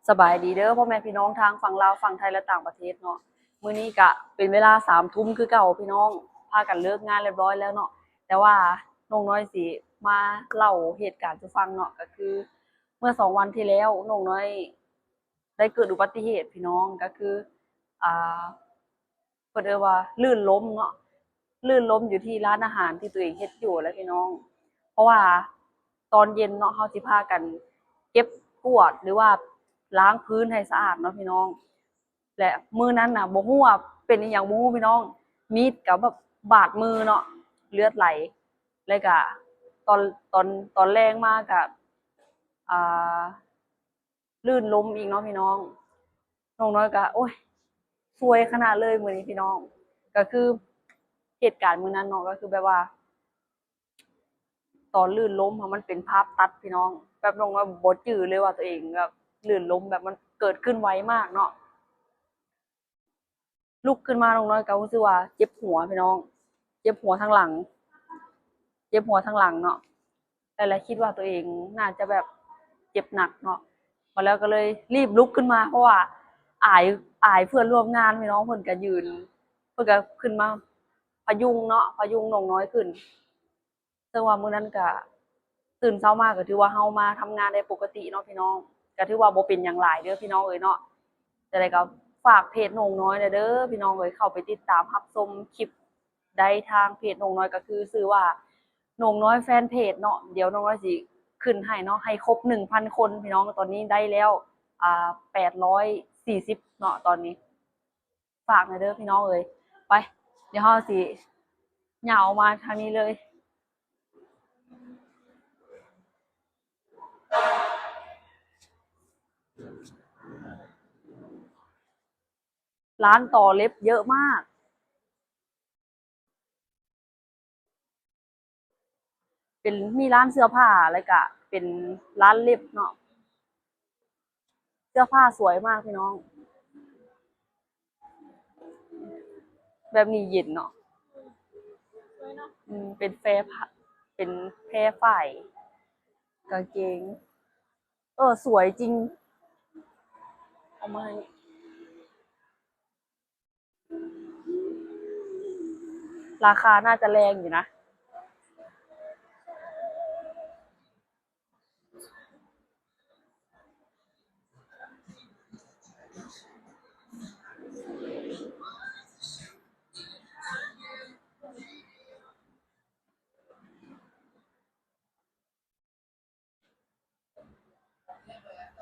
ສະບາຍດີເດີພໍ່ແມ່ພີ່ນ້ອງທາງຝັ່ງລາວ, ຝັ່ງໄທ ແລະ ຕ່າງປະເທດເນາະ. ມື້ນີ້ກະເປັນເວລາສາມທຸ່ມຄືເກົ່າພີ່ນ້ອງ, ພາກັນເລີກງານລຽບຮ້ອຍແລ້ວເນາະ. ແຕ່ວ່ານ້ອງນ້ອຍຊິມາເລົ່າເຫດການສູ່ຟັງເນາະ, ກະຄືເມື່ອສອງວັນທີ່ແລ້ວນ້ອງນ້ອຍໄດ້ເກີດອຸບັດຕິເຫດພີ່ນ້ອງ, ກະຄື ອ່າ ເພິ່ນເອີ້ນວ່າລື່ນລົ້ມເນາະ, ລື່ນລົ້ມຢູ່ທີ່ຮ້ານອາຫານທີ່ຕົວເອງເຮັດຢູ່ແຫຼະພີ່ນ້ອງ. ເພາະວ່າຕອນເຢັນເນາະ ເຮົາຊິພາກັນເກັບກວາດ ຫຼືວ່າລ້າງພື້ນໃຫ້ສະອາດເນາະພີ່ນ້ອງ. ແລະມື້ນັ້ນນະ ບໍ່ຮູ້ວ່າເປັນອີ່ຫຍັງບໍ່ຮູ້ພີ່ນ້ອງ, ມີດກະແບບບາດມືເນາະ ເລືອດໄຫຼ. ແລ້ວກະຕອນ ຕອນ ຕອນແລງມາກະ ອ່າ ລື່ນລົ້ມອີກເນາະພີ່ນ້ອງ. ນ້ອງນ້ອຍກະ ໂອ້ຍ ຊວຍຂະໜາດເລີຍມື້ນີ້ພີ່ນ້ອງ. ກະຄືເຫດການມື້ນັ້ນເນາະ ກະຄືແບບວ່າ ຕອນລື່ນລົ້ມຫັ້ນ ມັນເປັນພາບຕັດພີ່ນ້ອງ, ແບບນ້ອງນ້ອຍບໍ່ຈື່ເລີຍວ່າຕົວເອງແບບລື່ນລົ້ມ, ແບບມັນເກີດຂຶ້ນໄວມາກເນາະ. ລຸກຂຶ້ນມານ້ອງນ້ອຍກໍຮູ້ສຶກວ່າເຈັບຫົວພີ່ນ້ອງ, ເຈັບຫົວທາງຫຼັງ ເຈັບຫົວທາງຫຼັງເນາະ. ແລ້ວ ແລ້ວຄິດວ່າຕົວເອງໜ້າຈະແບບເຈັບໜັກເນາະ, ບາດແລ້ວກໍເລີຍຣີບລຸກຂຶ້ນມາ ເພາະວ່າອາຍ ອາຍເພື່ອນຮ່ວມງານພີ່ນ້ອງ. ເພິ່ນກໍຢືນ ເພິ່ນກໍຂຶ້ນມາພະຍຸງເນາະ, ພະຍຸງນ້ອງນ້ອຍຂຶ້ນ. ເຊິ່ງວ່າມື້ນັ້ນກະຕື່ນເຊົ້າມາກະຖືວ່າເຮົາມາທຳງານໄດ້ປົກກະຕິເນາະພີ່ນ້ອງ, ກະຖືວ່າບໍ່ເປັນຫຍັງຫຼາຍເດີພີ່ນ້ອງເອີຍເນາະ. ຈັ່ງໃດກໍຝາກເພຈນ້ອງນ້ອຍແດ່ເດີພີ່ນ້ອງເອີຍ, ເຂົ້າໄປຕິດຕາມຮັບຊົມຄລິບໄດ້ທາງເພຈນ້ອງນ້ອຍ ກະຄືຊື່ວ່ານ້ອງນ້ອຍແຟນເພຈເນາະ. ດຽວນ້ອງນ້ອຍຊິຂຶ້ນໃຫ້ເນາະ, ໃຫ້ຄົບໜຶ່ງພັນຄົນພີ່ນ້ອງ. ຕອນນີ້ໄດ້ແລ້ວ ອ່າ ແປດຮ້ອຍສີ່ສິບເນາະຕອນນີ້. ຝາກແດ່ເດີພີ່ນ້ອງເອີຍ. ໄປ ດຽວເຮົາຊິຍ່າງອອກມາທາງນີ້ເລີຍ. ຮ້ານຕໍ່ເລັບເຍອະມາກ. ເປັນ ມີຮ້ານເສື້ອຜ້າ ແລ້ວກະເປັນຮ້ານເລັບເນາະ. ເສື້ອຜ້າສວຍມາກພີ່ນ້ອງ, ແບບນີ້ເຢັນເນາະ. ອືມ ເປັນແຟ ເປັນແພຝ້າຍ ກາງເກງ. ເອີ ສວຍຈິງ. ເອົາມາໃຫ້. ລາຄາໜ້າຈະແລງຢູ່ນະ.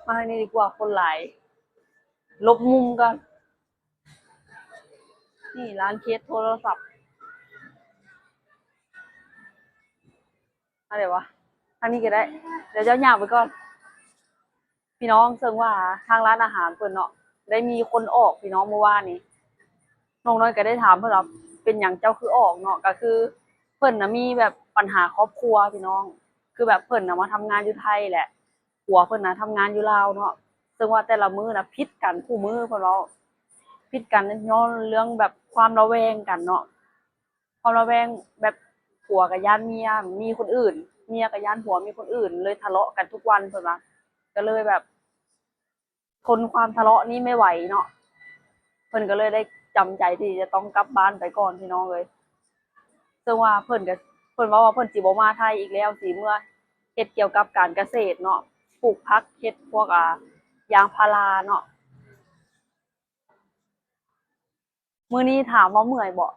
ມາທາງນີ້ດີກວ່າ ຄົນຫຼາຍ. ຫຼົບມຸມກ່ອນ. ນີ້ຮ້ານເຄສໂທລະສັບ. ອັນໃດວະ? ທາງນີ້ກໍໄດ້. ດຽວເຈົ້າຍ່າງໄປກ່ອນ. ພີ່ນ້ອງ ເຊິ່ງວ່າທາງຮ້ານອາຫານເພິ່ນເນາະ ໄດ້ມີຄົນອອກພີ່ນ້ອງ ມື້ວານນີ້. ນ້ອງນ້ອຍກໍໄດ້ຖາມເພິ່ນວ່າ ເປັນຫຍັງເຈົ້າຄືອອກເນາະ? ກໍຄືເພິ່ນນະມີແບບປັນຫາຄອບຄົວພີ່ນ້ອງ, ຄືແບບເພິ່ນນະມາທຳງານຢູ່ໄທແຫຼະ ຜົວເພິ່ນນະທຳງານຢູ່ລາວເນາະ. ເຊິ່ງວ່າແຕ່ລະມື້ນະຜິດກັນຄູ່ມື້ ເພິ່ນເວົ້າ, ຜິດກັນຍ້ອນເລື່ອງແບບຄວາມລະແວງກັນເນາະ. ຄວາມລະແວງແບບຜົວກໍຢ້ານເມຍມີຄົນອື່ນ, ເມຍກໍຢ້ານຜົວມີຄົນອື່ນ, ເລີຍທະເລາະກັນທຸກວັນ ເພິ່ນວ່າ. ກໍເລີຍແບບ ທົນຄວາມທະເລາະນີ້ໄມ່ໄຫວເນາະ, ເພິ່ນກໍເລີຍໄດ້ຈຳໃຈທີ່ຈະຕ້ອງກັບບ້ານໄປກ່ອນພີ່ນ້ອງເອີຍ. ເຊິ່ງວ່າເພິ່ນກໍ ເພິ່ນເວົ້າວ່າເພິ່ນຊິບໍ່ມາໄທອີກແລ້ວ, ຊິເມືອເຮັດກ່ຽວກັບການກະເສດເນາະ, ປູກຜັກ, ເຮັດພວກ ອ່າ ຢາງພາລາເນາະ. ມື້ນີ້ຖາມວ່າເມື່ອຍບໍ່?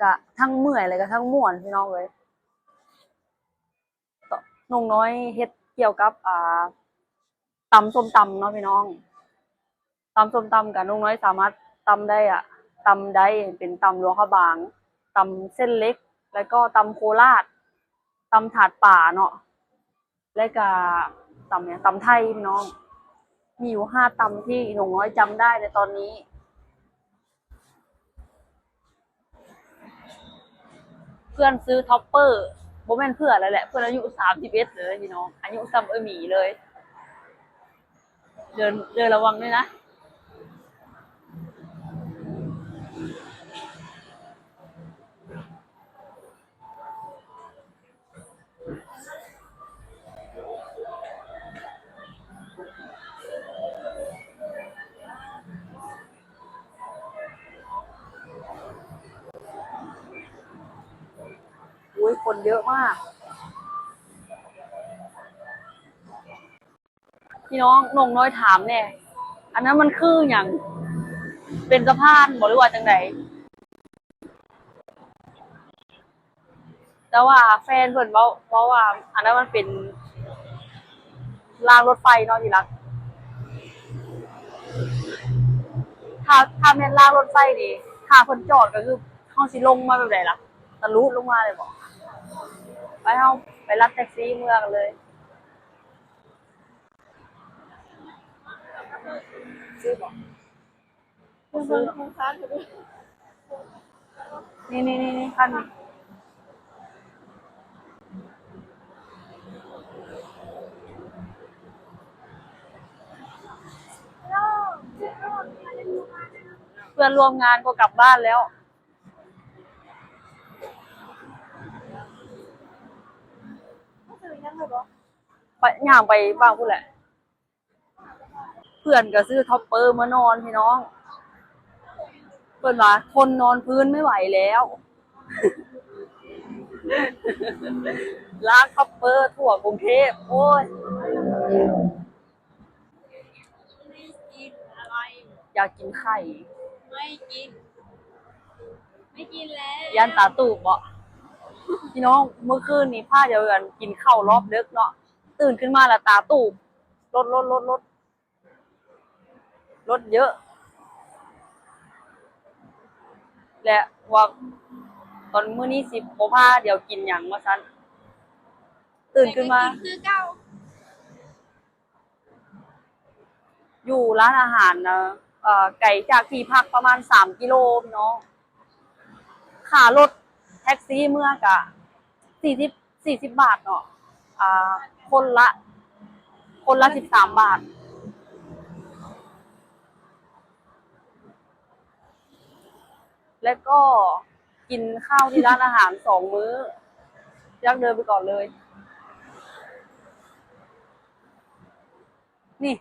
ກະທັງເມື່ອຍ ແລະກະທັງມ່ວນພີ່ນ້ອງເອີຍ. ນ້ອງນ້ອຍເຮັດກ່ຽວກັບ ອ່າ ຕຳສົ້ມຕຳເນາະພີ່ນ້ອງ. ຕຳສົ້ມຕຳກະນ້ອງນ້ອຍສາມາດຕຳໄດ້ ອ່າ ຕຳໄດ້ເປັນຕຳຫຼວງພະບາງ, ຕຳເສັ້ນເລັກ ແລ້ວກໍຕຳໂຄລາດ, ຕຳຖາດປາເນາະ. ແລ້ວກະຕຳຫຍັງ ຕຳໄທພີ່ນ້ອງ. ມີຢູ່ຫ້າຕຳທີ່ນ້ອງນ້ອຍຈຳໄດ້ໃນຕອນນີ້. ເພື່ອນຊື້ທັອບເປີ ບໍ່ແມ່ນເພື່ອນແລ້ວແຫຼະ, ເພິ່ນອາຍຸສາມສິບເອັດເລີຍພີ່ນ້ອງ, ອາຍຸສ່ຳເອື້ອຍໝີເລີຍ. ເດີນ ເດີນລະວັງດ້ວຍນະ. ເຍອະມາກ. ພີ່ນ້ອງ ນ້ອງນ້ອຍຖາມແດ່ ອັນນັ້ນມັນຄືຫຍັງ? ເປັນສະພານບໍ ຫຼືວ່າຈັ່ງໃດ? ແຕ່ວ່າແຟນເພິ່ນເວົ້າ ເວົ້າວ່າອັນນັ້ນມັນເປັນລາງລົດໄຟເນາະທີ່ລັກ. ຖ້າ ຖ້າແມ່ນລາງລົດໄຟນີ້ ຖ້າເພິ່ນຈອດກໍຄືເຮົາຊິລົງມາແບບໃດລະ? ຕະລຸດລົງມາເລີຍບໍ? ໄປ ເຮົາໄປລັດແທັກຊີເມືອກັນເລີຍ. ຊື້ບໍ່? ບໍ່ຊື້. ນີ້ໆໆໆ ຄັນນີ້ ເພື່ອນຮ່ວມງານກໍກັບບ້ານແລ້ວ. ໄປ ຍ່າງໄປບ້ານພຸ້ນແຫຼະ. ເພື່ອນກໍຊື້ທັອບເປີມານອນພີ່ນ້ອງ ເພິ່ນວ່າທົນນອນພື້ນໄມ່ໄຫວແລ້ວ ລາກທັອບເປີທົ່ວກຸງເທບ ໂອ້ຍ. ຢາກກິນໄຂ່ ໄມ່ກິນ ໄມ່ກິນແລ້ວ ຢ້ານຕາຕູບເບາະ. ພີ່ນ້ອງ ມື້ຄືນນີ້ພາດຽວກັນກິນເຂົ້າລອບເດິກເນາະ ຕື່ນຂຶ້ນມາແລ້ວຕາຕູບ ລົດ ລົດ ລົດ ລົດ ລົດເຍອະ ແລະວ່າຕອນມື້ນີ້ຊິບໍ່ພາດຽວກິນຫຍັງວ່າຊັ້ນ ຕື່ນຂຶ້ນມາ ໄປກິນຄືເກົ່າ. ຢູ່ຮ້านอาหารนะ เอ่อ ไกลจากที่พักประมาณสามกิโลพี่น้อง ค่ารถแท็กซี่เมือกะสี่สิบ สี่สิบบาทเนาะ อ่า คนละ คนละสิบสามบาท และก็กินข้าวที่ร้านอาหารสองมื้อ เลือกเดินไปก่อนเลย นี่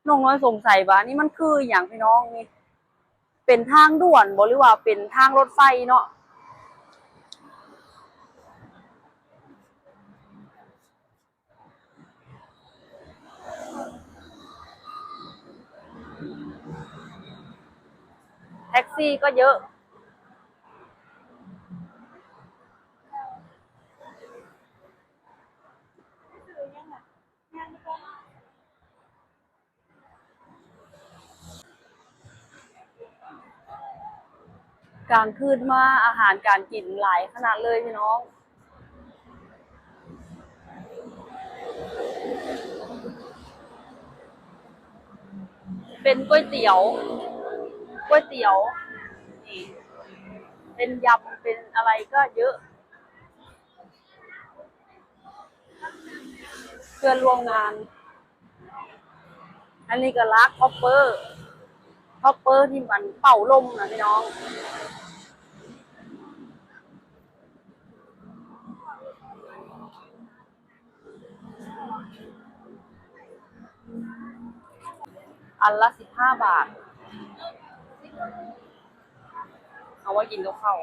น้องน้อยสงสัยว่านี่มันคืออีหยังพี่น้อง นี่เป็นทางด่วนบ่ หรือว่าเป็นทางรถไฟเนาะ แท็กซี่ก็เยอะ กลางคืนมาอาหารการกินหลายขนาดเลยพี่น้อง เป็นก๋วยเตี๋ยว ก๋วยเตี๋ยว นี่ เป็นยำ เป็นอะไรก็เยอะ เพื่อนร่วมงาน อันนี้ก็ลัก chopper chopper ที่มันเป่าลมนะพี่น้อง อันละสิบห้าบาท เอาไว้กินกับข้าว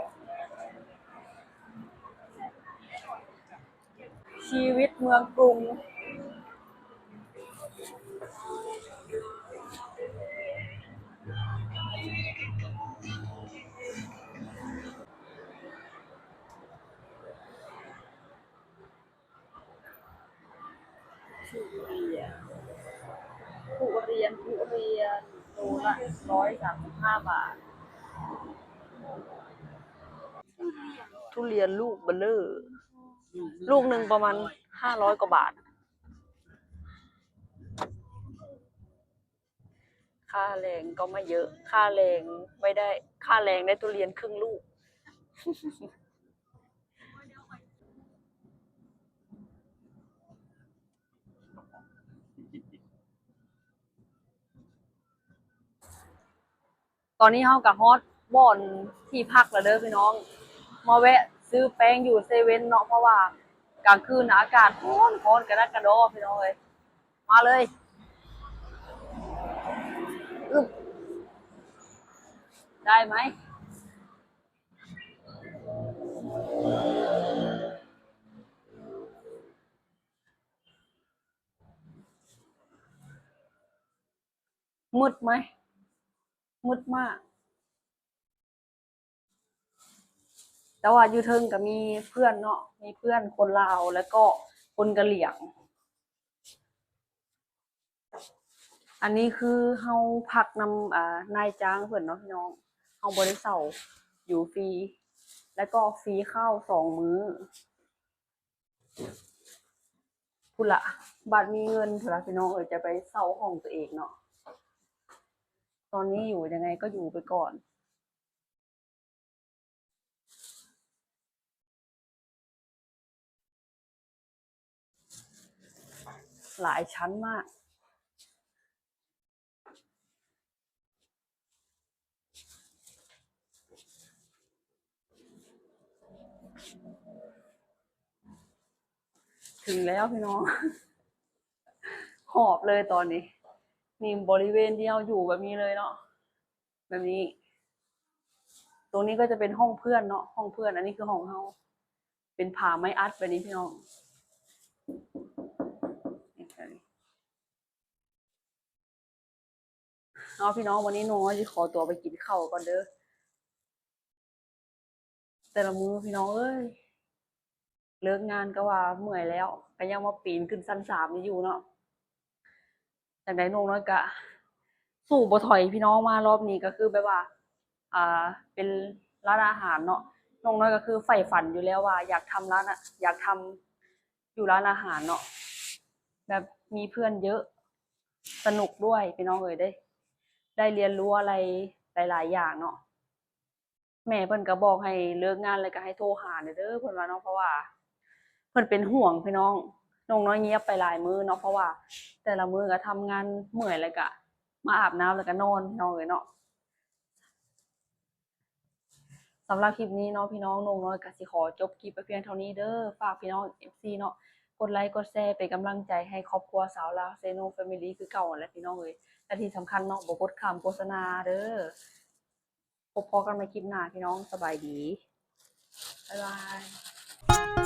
ชีวิตเมืองกรุง ทุเรียน ทุเรียน ทุเรียน โลละร้อยสามสิบห้าบาท ทุเรียนลูกเบ้อเร่อ ลูกหนึ่งประมาณห้าร้อยกว่าบาท ค่าแรงก็ไม่เยอะ ค่าแรงไม่ได้ ค่าแรงได้ทุเรียนครึ่งลูก ตอนนี้เฮาก็ฮอดบ่อนที่พักแล้วเด้อพี่น้อง มาแวะซื้อแป้งอยู่เซเว่นเนาะ เพราะว่ากลางคืนน่ะอากาศร้อน ร้อนกะดักกะดอพี่น้องเอ้ย มาเลย อึบ ได้ไหม? เ ມືດໄໝ? ມືດມາກ. ແຕ່ວ່າຢູ່ເທິງກໍມີເພື່ອນເນາະ, ມີເພື່ອນຄົນລາວ ແລ້ວກໍຄົນກະຫຼຽງ. ອັນນີ້ຄືເຮົາພັກນຳ ອ່າ ນາຍຈ້າງເພິ່ນເນາະພີ່ນ້ອງ, ເຮົາບໍ່ໄດ້ເຊົ່າ, ຢູ່ຟຣີ ແລ້ວກໍຟຣີເຂົ້າສອງມື້. ພຸ້ນລະ ບາດມີເງິນພຸ້ນລະພີ່ນ້ອງເອີຍ, ຈະໄປເຊົ່າຫ້ອງຕົວເອງເນາະ. ຕອນນີ້ຢູ່ຍັງໄງກໍຢູ່ໄປກ່ອນ. ຫຼາຍຊັ້ນມາກ. ເຖິງແລ້ວພີ່ນ້ອງ, ຫອບເລີຍຕອນນີ້. ນີ້ບໍລິເວນທີ່ເຮົາຢູ່ແບບນີ້ເລີຍເນາະ, ແບບນີ້. ຕົງນີ້ກໍຈະເປັນຫ້ອງເພື່ອນເນາະ, ຫ້ອງເພື່ອນ, ອັນນີ້ຄືຫ້ອງເຮົາ, ເປັນຝາໄມ້ອັດແບບນີ້ພີ່ນ້ອງ. ເອົາພີ່ນ້ອງ, ວັນນີ້ນ້ອງນ້ອຍຊິຂໍຕົວໄປກິນເຂົ້າກ່ອນເດີ້. ແຕ່ລະມື້ພີ່ນ້ອງເອີຍ, ເລີກງານກໍວ່າເມື່ອຍແລ້ວ, ກໍຍັງມາປີນຂຶ້ນຊັ້ນສາມນີ້ຢູ່ເນາະ. ຈັ່ງໃດນ້ອງນ້ອຍກະສູ້ບໍ່ຖອຍພີ່ນ້ອງ, ມາລອບນີ້ກໍຄືແບບວ່າ ອ່າ ເປັນຮ້ານອາຫານເນາະ. ນ້ອງນ້ອຍກໍຄືໃຝ່ຝັນຢູ່ແລ້ວວ່າຢາກທຳຮ້ານອາ ຢາກທຳຢູ່ຮ້ານອາຫານເນາະ, ແບບມີເພື່ອນເຍອະ, ສະໜຸກດ້ວຍພີ່ນ້ອງເອີຍ, ໄດ້ ໄດ້ຮຽນຮູ້ອະໄລຫຼາຍໆຢ່າງເນາະ. ແມ່ເພິ່ນກໍບອກໃຫ້ເລີກງານແລ້ວກໍໃຫ້ໂທຫາແດ່ເດີ້ ເພິ່ນວ່າເນາະ, ເພາະວ່າເພິ່ນເປັນຫ່ວງພີ່ນ້ອງ. ນ້ອງນ້ອຍງຽບໄປຫຼາຍມື້ເນາະ, ເພາະວ່າແຕ່ລະມື້ກໍທຳງານເມື່ອຍ ແລ້ວກໍມາອາບນ້ຳ ແລ້ວກໍນອນ ພີ່ນ້ອງເອີຍເນາະ. ສຳລັບຄລິບນີ້ເນາະພີ່ນ້ອງ, ນ້ອງນ້ອຍກໍຊິຂໍຈົບຄລິບໄປພຽງເທົ່ານີ້ເດີ້. ຝາກພີ່ນ້ອງເອັຟຊີເນາະ ກົດໄລກົດແຊເປັນກຳລັງໃຈໃຫ້ຄອບຄົວຊາວລາວເຊໂນແຟມິລີຄືເກົ່າຫັ້ນແຫຼະພີ່ນ້ອງເອີຍ. ແລະທີ່ສຳຄັນເນາະ ບໍ່ກົດຂ້າມໂຄສະນາເດີ້. ພົບພໍ້ກັນໃໝ່ຄລິບໜ້າພີ່ນ້ອງ, ສະບາຍດີ, ບາຍບາຍ.